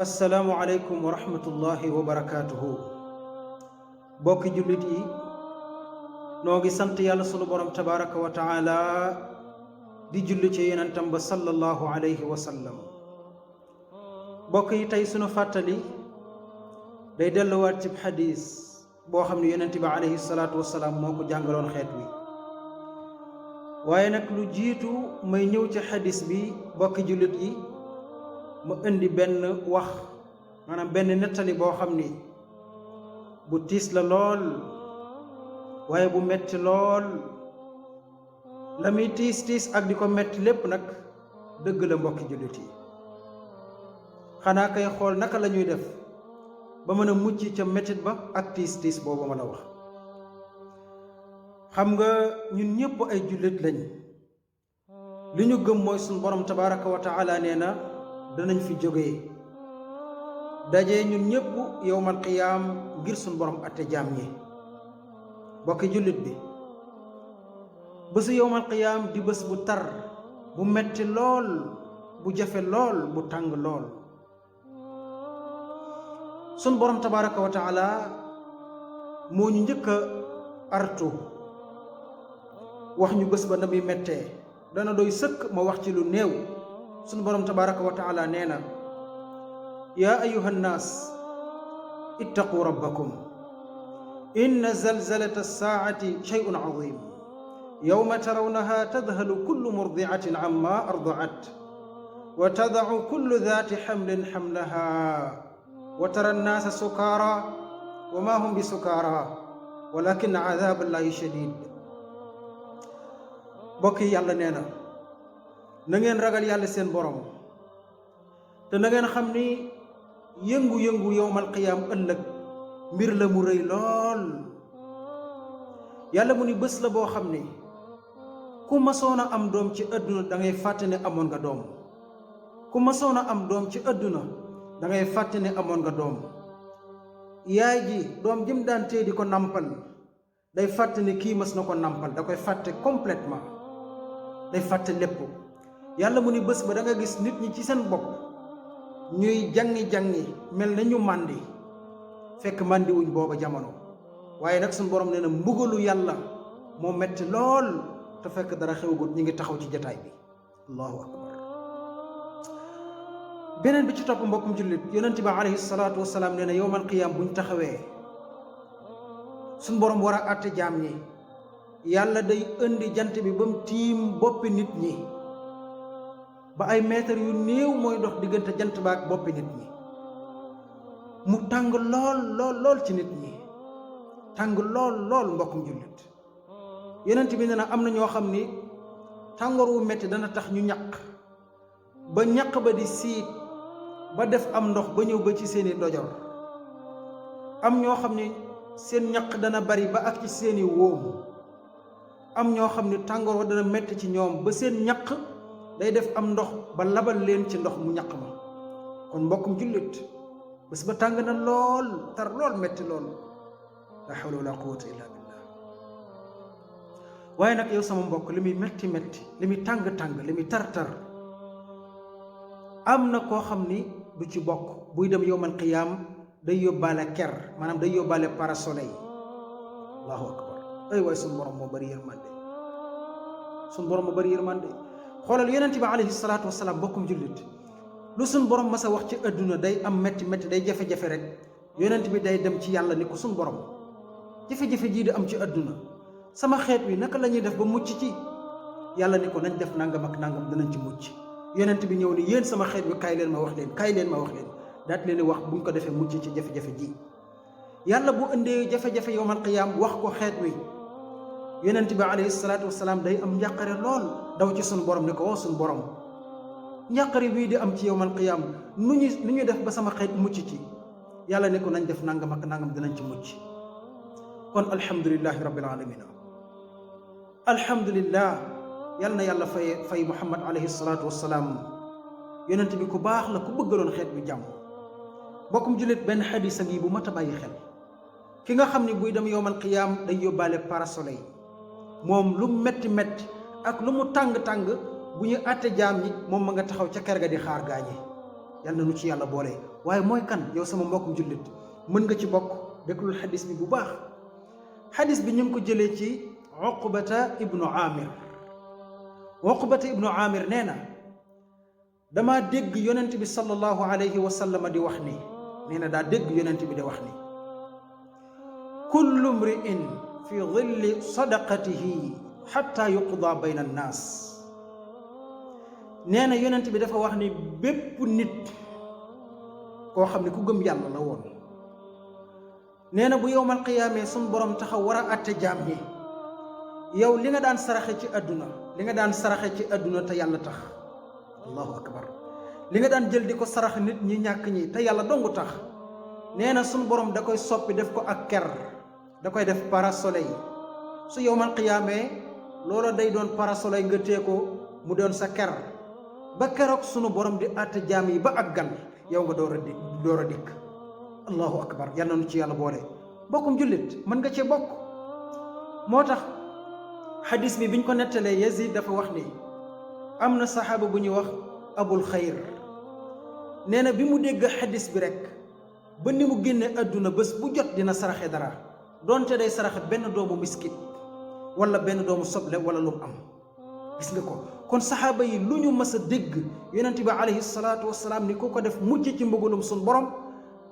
assalaamu aleykum wa rahmatullahi wa barakaatuhu. bokki jullit yi noo ngi sant yàlla sunu borom tabaraka wa taala di julli ci yonentam ba sallallahu alayhi wa sallam. bokk yi tey sunu fàttali day delluwaat ci xadis boo xam ne yonent bi alayhi salaatu wasalaam moo ko jàngaloon xeet wi. waaye nag lu jiitu may ñëw ci xadis bi bokki jullit yi mu indi benn wax maanaam benn nettali boo xam ni bu tiis la lool waaye bu metti lool. la muy tiis ak di ko metti lépp nag dëgg la mbokki jullit yi. xanaa kay xool naka la ñuy def ba mën a mucc ca mettit ba ak tiis boobu ma la wax. xam nga ñun ñëpp ay jullit lañ. li ñu gëm mooy suñu borom tabaraka wa taala nee na danañ fi jógee daje ñun ñëpp yowmal qiyaam ngir suñu borom atte jaam ñi. bokki jullit bi bésu yowmal qiyaam di bés bu tar bu metti lool bu jafe lool bu tàng lool. suñu borom tabaraka wa taala moo ñu njëkk a artu wax ñu bés ba na muy mettee. dana doy sëkk ma wax ci lu néew. sunu borom tabaraka wa taala nee na yaa ayuha nnaas ittaqu rabbakum inna zalzalata alsaacati shay'un azim yawma tarawnaha tadhalu kullu murdicatin amma ardacat wa tadacu kullu daati xamlin xamlaha wa tara annaasa sukaara wa ma hum bi sukaara walakin cadaab allahi shadid. bokk yi yàlla nee na ngeen ragal yàlla seen borom te na ngeen xam ni yëngu-yëngu yowmal qiyaam ëllëg mbir la mu rëy lool. yàlla mu ni bés la boo xam ni ku masoon a am doom ci àdduna da ngay fàtte ne amoon nga doom. ku masoon a am doom ci àdduna da ngay fàtte ne amoon nga doom. yaay ji doom jëm daan tee di ko nampal day fàtte ne kii mas na ko nampal da koy fàtte complètement day fàtte lépp. yàlla mu ni bés ba da nga gis nit ñi ci seen bopp ñuy jangi mel na ñu màndi fekk màndi wuñ booba jamono. waaye nag suñu borom nee na mbugalu yàlla moo metti lool te fekk dara xewgut ñi ngi taxaw ci jataay bi. allahu akbar. beneen bi ci topp mbokkum jullit yonent bi alayhi salaatu wasalaam nee na yowmal qiyaam buñ taxawee suñu borom war a àtte jaam ñi. yàlla day indi jant bi ba mu tiim boppi nit ñi ba ay mètre yu néew mooy dox diggante jant ba ak boppi nit ñi. mu tàng lool ci nit ñi tàng lool mbokkum jullit. yonent bi nee na am na ñoo xam ni tàngoor wu metti dana tax ñu ñaq ba ñaq ba di siit ba def am ndox ba ñëw ba ci seeni dojor. am ñoo xam ni seen ñaq dana bari ba ak ci seeni wóom. am ñoo xam ni tàngoor wa dana metti ci ñoom ba seen ñaq day def am ndox ba labal leen ci ndox mu ñaq ma. kon mbokkum jullit bés ba tàng na lool tar lool metti lool la hawla wala quwwata illa billah. waaye nag yow sama mbokk li muy metti li muy tàng li muy tar am na koo xam ni du ci bokk. buy dem yowmal qiyaam day yóbbaale ker maanaam day yóbbaale parasoleil. allahu akbar. ay waay suñu borom moo bari yërmande. suñu borom moo bari yërmande. xoolal yonent bi alayhi salaatu wasalaam bokkum jullit lu suñu borom mas a wax ci adduna day am metti day jafe-jafe rek yonent bi day dem ci yàlla ni ko suñu borom jafe-jafe jii di am ci adduna sama xeet wi naka la ñuy def ba mucc ci. yàlla ni ko nañ def nangam ak nangam danañ ci mucc. yonent bi ñëw ni yéen sama xeet wi kaay leen ma wax leen daat leen wax buñ ko defee mucc ci jafe-jafe ji. yàlla bu indee jafe-jafe yowmal qiyaam wax ko xeet wi yonent bi alayhi salaatu wasalaam day am njàqare lool daw ci suñu borom ni ko woo suñu borom njàqare bii di am ci yowmal qiyaam nu ñu def ba sama xeet mucc ci. yàlla ne ko nañ def nangam ak nangam dinañ ci mucc. kon alhamdulillahi rabbil alamin. alhamdulillah yal na yàlla fay muhammad alayhi salaatu wasalaam. yonent bi ku baax la ku bëggaloon xeet bi jàmm. bokkum jullit benn xadis a ngi bu mat a bàyyi xel. ki nga xam ni buy dem yowmal qiyaam day yóbbaale parasoleil. moom lu metti ak lu mu tàng bu ñu àtte jaam ñi moom ma nga taxaw ca kër ga di xaar gaañi. yal na nu ci yàlla boole. waaye mooy kan yow sama mbokkum jullit mën nga ci bokk. déglul xadis bi bu baax. xadis bi ñu ngi ko jëlee ci Uqbata ibnu Amir. Uqbata ibnu Amir nee na dama dégg yonent bi sallallahu alayhi wa sallam di wax ni, nee na daa dégg yonent bi di wax ni, kullu mri'in fi dhilli sadaqatihi xatta yuqda bayna annaas. nee na yonent bi dafa wax ni bépp nit koo xam ne ku gëm yàlla la woon, nee na bu yowmal qiyaamee suñ borom taxaw war a atte jaam ñi, yow li nga daan saraxe ci àdduna, li nga daan saraxe ci àdduna te yàlla tax, allahu akbar, li nga daan jël di ko sarax nit ñi ñàkk ñi te yàlla dongu tax, nee na suñ borom da koy soppi def ko ak ker, da koy def parasoleil. su yowmal qiyaamee loola day doon parasoleil nga tee ko mu doon sa ker ba keroog sunu borom di atte jaam yi ba àggal yow nga door a dikk. allahu akbar, yal na nu ci yàlla boole. bokkum jullit mën nga cee bokk. moo tax xadis bi biñ ko nettalee Yazid dafa wax ni am na saxaaba bu ñuy wax abul xayr, nee na bi mu dégg xadis bi rek ba ni mu génne àdduna bés bu jot dina saraxe dara, doonte day saraxe benn doomu miskit wala benn doomu soble wala lu mu am. gis nga ko kon saxaaba yi lu ñu mës a dégg yonent bi alayhi salaatu wasalaam ni ku ko def mujj ci mbugalum sunu borom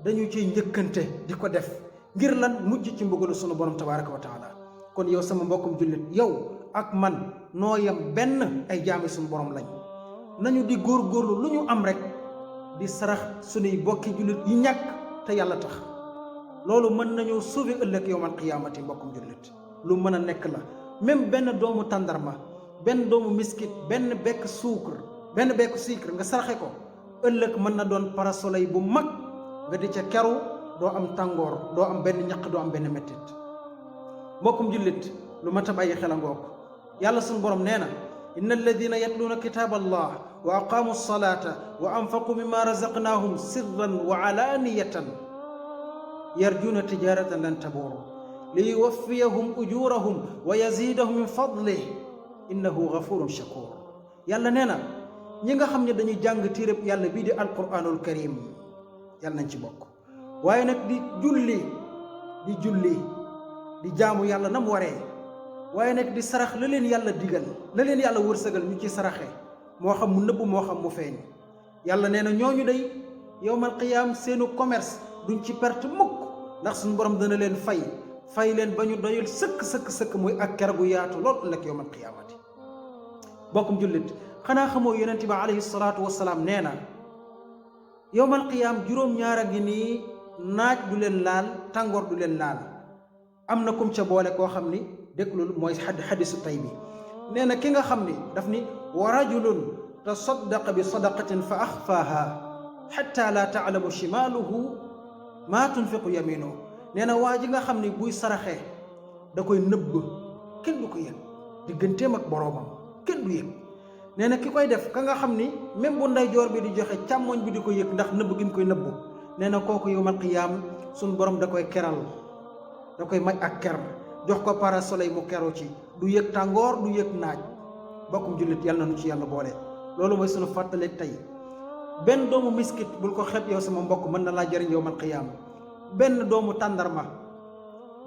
dañu ciy njëkkante di ko def ngir lan mujj ci mbugalu sunu borom tabaraka wa taala. kon yow sama mbokkum jullit, yow ak man noo yem benn ay jaami sunu borom lañ. nañu di góorgóorlu lu ñu am rek di sarax sunuy bokki jullit yi ñàkk te yàlla tax. loolu mën nañoo sauver ëllëg yowmal qiyaamati. mbokkum jullit lu mën a nekk la. même benn doomu tàndarma, benn doomu miskit, benn bekk suukar nga saraxe ko, ëllëg mën na doon parasoleil bu mag nga di ca keru, doo am tàngoor, doo am benn ñaq, doo am benn mettit. mbokkum jullit lu mat a bàyyi xel a ngoog. yàlla sunu borom nee na inna alladina yatluuna kitaaba allah wa aqaamu salata wa anfaqu mimma razaqnaahum sirran wa alaaniyatan yarjuuna tijaratan lan tabuur li yuwaffiyahum ujurahum wa yazidahum min fadlih innahu gafurun shakur. yàlla nee na ñi nga xam ne dañuy jàng téereb yàlla bii di alquranul karim, yàlla nañ ci bokk. waaye nag di julli di jaamu yàlla na mu waree, waaye nag di sarax la leen yàlla digal, la leen yàlla wërsëgal ñu ci saraxe, moo xam mu nëbb moo xam mu feeñ. yàlla nee na ñooñu day yowmal qiyaam seenu commerce duñ ci perte mukk, ndax suñu borom dana leen fay leen ba ñu doyul sëkk muy ak ker gu yaatu lool ëllëg yowmal qiyaamati. bokkum jullit xanaa xamoo yonent bi alayhi salaatu wasalaam nee na yowmal qiyaam juróom-ñaara ngi nii naaj du leen laal, tàngoor du leen laal. am na kum ca boole koo xam ni déglul mooy xadisu tay bi. nee na ki nga xam ni daf ni wa rajulun tasaddaqa bi sadaqatin fa axfaaha xatta la taalamu shimaaluhu maa tunfiqu yaminuhu. nee na waa ji nga xam ni buy saraxe da koy nëbb, kenn du ko yëg, digganteem ak boroomam kenn du yëg. nee na ki koy def ka nga xam ni même bu ndeyjoor bi di joxe càmmoñ bi di ko yëg ndax nëbb gi mu koy nëbbu. nee na kooku yawmal qiyaam suñ borom da koy keral, da koy may ak ker, jox ko parasoleil mu keru ci, du yëg tàngoor, du yëg naaj. bokkum jullit yàlla na nu ci yàlla boole. loolu mooy sunu fàttaleeg tey. benn doomu miskit bul ko xeeb yow sama mbokk, mën na laa jëriñ yawmal qiyaam. benn doomu tàndarma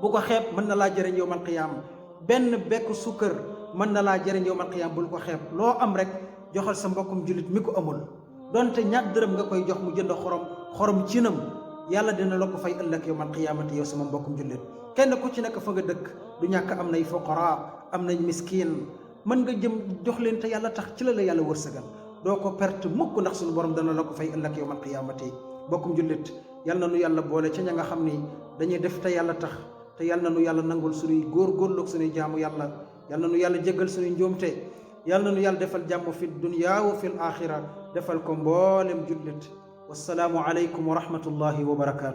bu ko xeeb, mën na laa jëriñ yawmal qiyaam. benn bekk sukkër mën na laa jëriñ yawmal qiyaam, bul ko xeeb. loo am rek joxal sa mbokkum jullit mi ko amul, donte ñaar dërëm nga koy jox mu jënd xorom cinam, yàlla dina la ko fay ëllëg yawmal qiyaamati. yow sama mbokkum jullit kenn ku ci nekk fa nga dëkk du ñàkk am nay fuqara, am nañ miskin, mën nga jëm jox leen te yàlla tax, ci la yàlla wërsëgal, doo ko perte mukk, ndax suñu borom dana la ko fay ëllëg yawmal qiyaamati. mbokkum jullit yal na nu yàlla boole ca ña nga xam ni dañuy def te yàlla tax, te yal na nu yàlla nangul suñuy góorgóorloog suñuy jaamu yàlla, yal na nu yàlla jéggal suñuy njuumte, yal na nu yàlla defal jàmm fi dunya wa fil axira, defal ko mboolem jullit. wassalaamu aleykum wa rahmatullahi wa barakaatu.